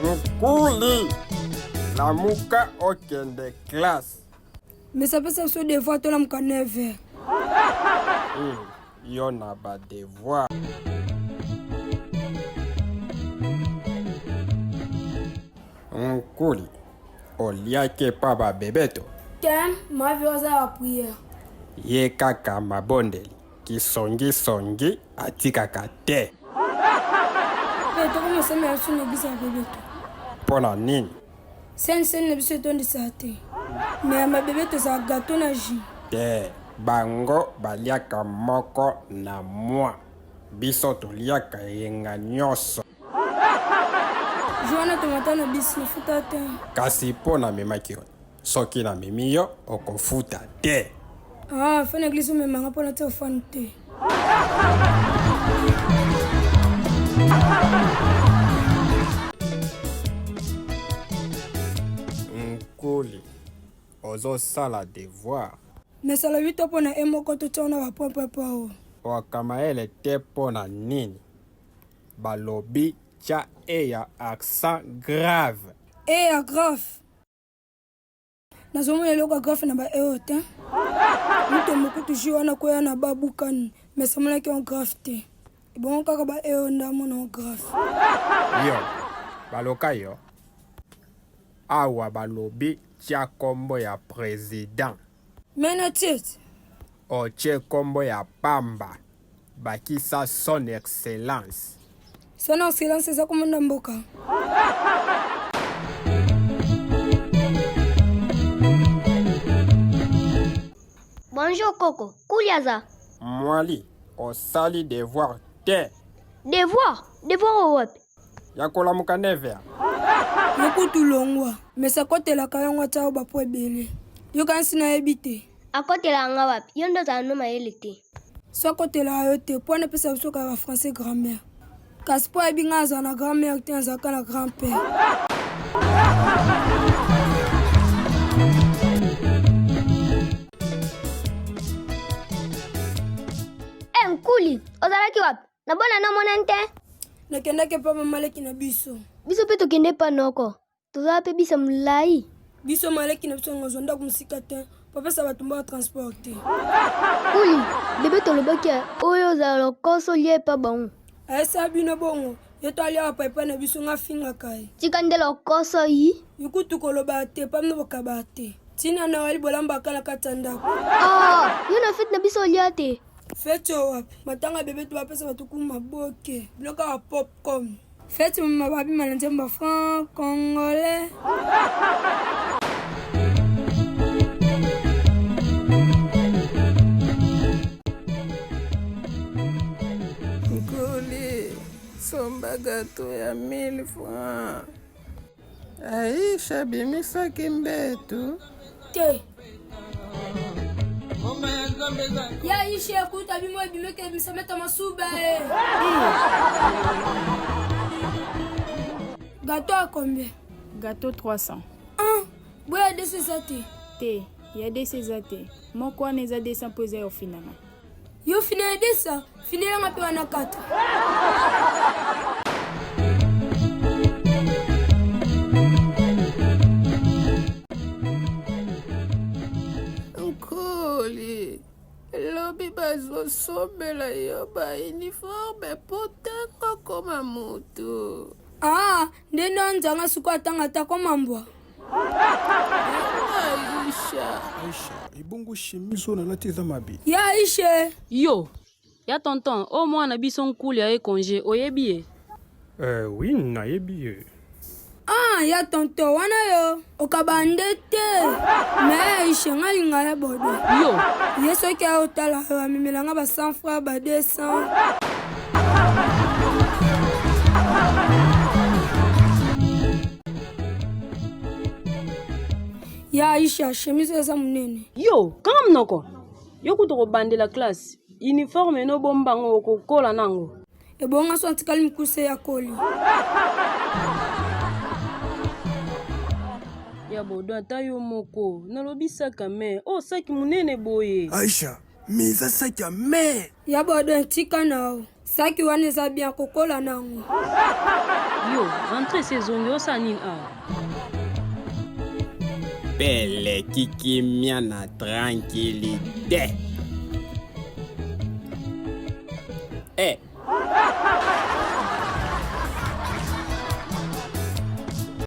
Nkuli, lamuka okende classe. Mais apesa biso devoir tolamuka 9 heures. Yo na ba devoir. Nkuli, oliaki epa ba bebeto? Te, mavi oza ya prière. Ye kaka mabondeli, kisongisongi atikaka te. Mpe tokomosambela biso na eglise ya bebeto. Mpo na nini? Seni-seni na biso etondisaka te. Mais ya mabebe tozala gateau na jus. Te, bango baliaka moko na mwa, biso toliaka eyenga nyonso. Jour wana tomata na bus nafuta te. Kasi mpo namemaki yo, soki namemi yo okofuta te. Ah, fa na eglise omemanga mpo natia ofani te. Nkuli, ozosala devoir. Mais alobi to mpo na e moko totia wana ba point point point oyo. Okamayele te mpo na nini? Balobi tya e ya accent grave. E ya grave. Nazomona eloko ya grave na ba e oyo te. Mutombo kutu jour wana kweya na ba bukani mais amonaki yango grave te. Ebongo kaka ba e oyo nde amona yango grave. Yo, baloka yo. Awa balobi tya kombo ya president. Mais na tie te. Otie kombo ya pamba. Bakisa son excellence. Son excellence eza kombo na mboka. Bonjour koko, kuli aza. Mwali, osali devoir te. Devoir? Devoir oyo wapi? Ya kolamuka 9 heures. Yo kutu longwa, mais akotelaka yango atia yo ba points ebele. Yo kanisi nayebi te. Akotelaka nga wapi? Yo nde ozala no mayele te. So akotelaka yo te po wana epesa biso kaka ba français grammaire. Kasi po ayebi nga azala na grand mère te azalaka na grand père. Eh Nkuli, ozalaki wapi? Na bona no monani te. Nakendaki epa mama leki na biso. Biso pe tokende epa noko. Toza pe bisa molai. Biso maleki na biso ngozwa ndako mosika te. Bapesa bato mbongo ya transport te. Kuli, bebe tolobaki oyo ozala lokoso lia epa bango. Ayesa bino bongo. Ye to aliaka paipai na biso nga afingaka ye. Tika nde lokoso yi. Ikutu koloba te pa bino bokaba te. Tina Noël bolambaka na kati ya ndako. Ah, yo na fete na biso olia te. Fete oyo wapi? Matanga bebe to bapesa bato ku maboke. Biloko ya popcorn. Fete mama babima na nzembo franc congolais. Nkuli, somba gato ya 1000 francs. Aisha abimisaki mbetu te. Ya Aisha ekuta bimo ebimeke ebimisa masuba e. Gâteau à combien? Gâteau 300. Ah, boya 200 eza te. Te, ya 200 eza te. Moko wana eza 200 mpo eza ya ofinama. Yo finela 200, finela nga mpe wana 4. Nkoli, lobi bazosombela yo ba uniforme mpo ntango okoma mutu. Ah, nde ndo nzanga sikoyo atanga ata koma mbwa. Aisha. Aisha, ebongo chemise oyo nalati eza mabe. Ya Aisha. Yo, ya tonton, oyo mwana biso nkuli aye congé, oyebi ye? Euh, oui, nayebi ye. Ah, ya tonton wana yo okaba nde te. Mais Aisha nga linga ya bodo. Yo. Ye soki ayo tala yo amemela nga ba 100 francs ba 200. Ya Aisha, chemise eza munene. Yo, kanga munoko. Yo kutu okobandela classe. Uniforme no bomba ngo okokola nango. Ebonga so atikali mokuse ya koli. Ya bodo ata yo moko. Nalobi saka me. Oh, saki munene boye. Aisha, mais eza saki ya me. Ya bodo tika nao. Saki wana eza bien kokola nango. Yo, rentre esi ezongi, osala nini awa? Mpe eleki kimia na tranquillité. Eh.